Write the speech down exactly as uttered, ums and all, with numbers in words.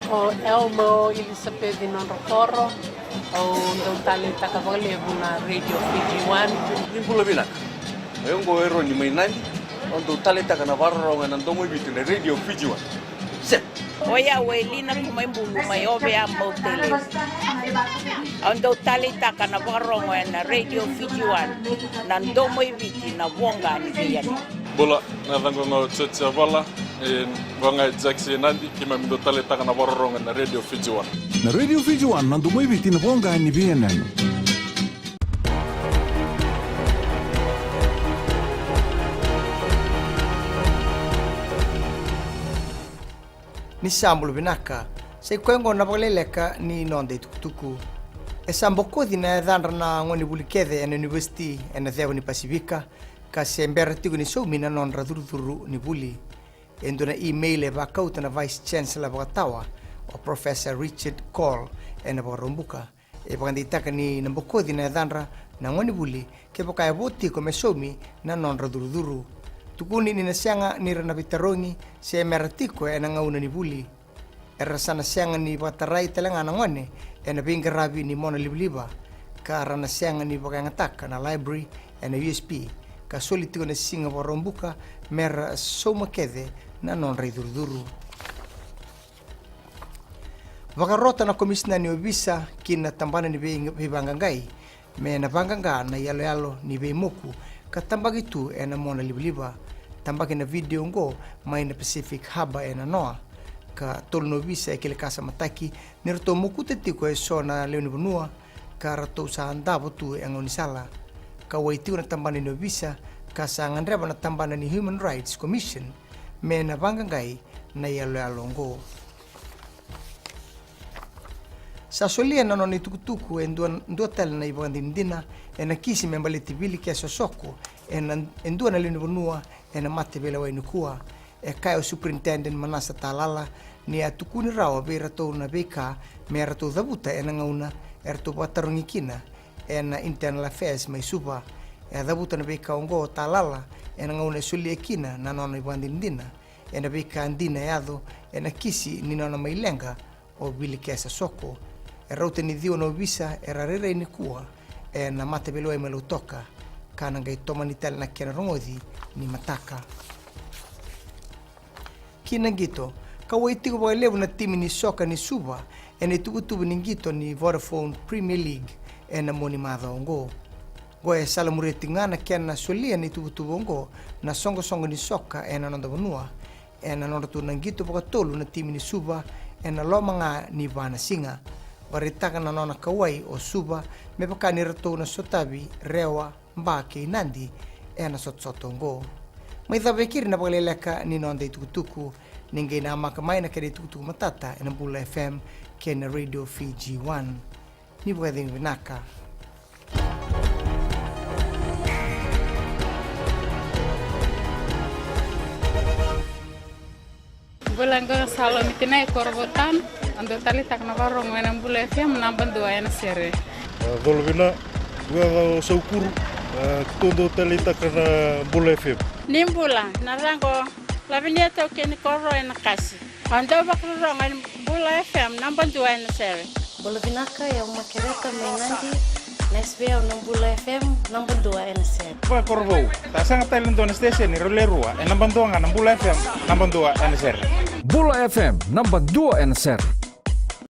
O Elmo Elisapeci Nodrokoro, au dau taleitaka vakalevu na Radio Fiji One. Ni bula vinaka. O yau oqo o Eroni mai Nadi, au dau taleitaka na vakarorogo ena domo i Viti na Radio Fiji One. Set. O yau o Elina Kumaibulu mai Ovea, Mautalevu. Au dau taleitaka na vakarorogo ena Radio Fiji One, na domo i Viti, na voqa ni veiyanuyanu. Bula, na yacaqu ga o Church Avala, e, vaka ga e Jackson Nadi, keimami dau taleitaka na vakarorogo ena Radio Fiji One. Na Radio Fiji One, na domo i Viti, na voqa ni veiyanuyanu. Ni sa bula vinaka. Sa i koya oqo na vakaleleka ni noda itukutuku. E sa bokoci na yacadra na gonevuli kece ena univesiti ena ceva ni Pasifika, ka se bera tiko ni saumi na nodra curucuru ni vuli. E dua na email e vakauta na Vice Chancellor vakatawa, o Professor Richard Cole, ena Vakaraubuka. E vakadeitaka ni na bokoci na yacadra na gonevuli kevaka e vo tiko me saumi na nodra curucuru. Tukuni ni na sega ni ra na veitarogi se me ra tiko ena gauna ni vuli. Era sa na sega ni vakatarai tale ga na gone ena veiqaravi ni mona livaliva, ka ra na sega ni vakayagataka na library ena U S P, ka soli tiko na siga Vakaraubuka me ra sauma kece na nodra icurucuru. Vakarota na Komisina ni Ovisa ki na tabana ni vei-, veivaqaqai me na vaqaqa na iyaloyalo ni veimoku ka tabaki tu ena mona livaliva. Tabaki na vidio oqo mai na Pacific Harbour ena noa, ka tolu na ovisa e kilakasamataki ni ratou mokuta tiko eso na lewe ni vanua ka ratou sa davo tu e gaunisala. Kauwai tiko na tabana ni ovisa ka sa gadreva na tabana ni Human Rights Commission me na vaqaqai na iyaloyalo oqo. Sa solia na nona itukutuku e dua, dua tale na ivakadinadina ena kisi me baleti Vili Kesa Soko ena, e dua na lewe ni vanua ena mataveilewai nikua. E kaya o Superintendent Manasa Talala ni a tukuni rawa vei iratou na veika me ratou cavuta ena gauna eratou vakatarogi kina ena Internal Affairs mai Suva. E a cavuta na veika oqo o Talala ena gauna e solia kina na nona ivakadinadina ena veika dina e yaco ena kisi ni nona mai leqa o Vili Kesa Soko. E rauta ni ciwa na ovisa era rairai nikua ena mataveilewai mai Lautoka, ka na qai tomani tale na kena rogoci ni mataka. Ki na qito, kauwai tiko vakalevu na timi ni soka ni Suva ena ituvatuva ni qito ni Vodafone Premier League ena mua ni macawa oqo. Oqo e salamuria tiko ga na kena solia na ituvatuva oqo na soqosoqo ni soka ena noda vanua, ena nodratou na qito vakatolu na timi ni Suva ena loma ga ni va na siga. Vakaraitaka na nona kauwai o Suva me vaka ni ratou na sotavi Rewa, Ba kei Nadi ena sotasota oqo. Mai cava e keri na vakaleleka ni noda itukutuku. Ni qai namaka mai na kena itukutuku matata ena Bula F M kei na Radio Fiji One. Ni vakacegu vinaka. Bula, qo na Salomi Tinai, Korovou Town. Au dau taleitaka na vakarorogo ena Bula F M, naba dua ena sere. A, colo vina, qo o Saukuru, a, keitou dau taleitaka na Bula F M. Ni bula, na yacaqu o Lavinia Taukei ni Koro ena Kasi. Au dau vakarorogo ena Bula F M, naba dua ena sere. Bula vinaka, o yau Makereta mai Nadi, na S V O na Bula F M, naba dua ena sere. Vakakorovou, sa sega tale na dua na station, rau le rua, e naba dua ga na Bula F M, naba dua ena sere. Bula F M, naba dua ena sere.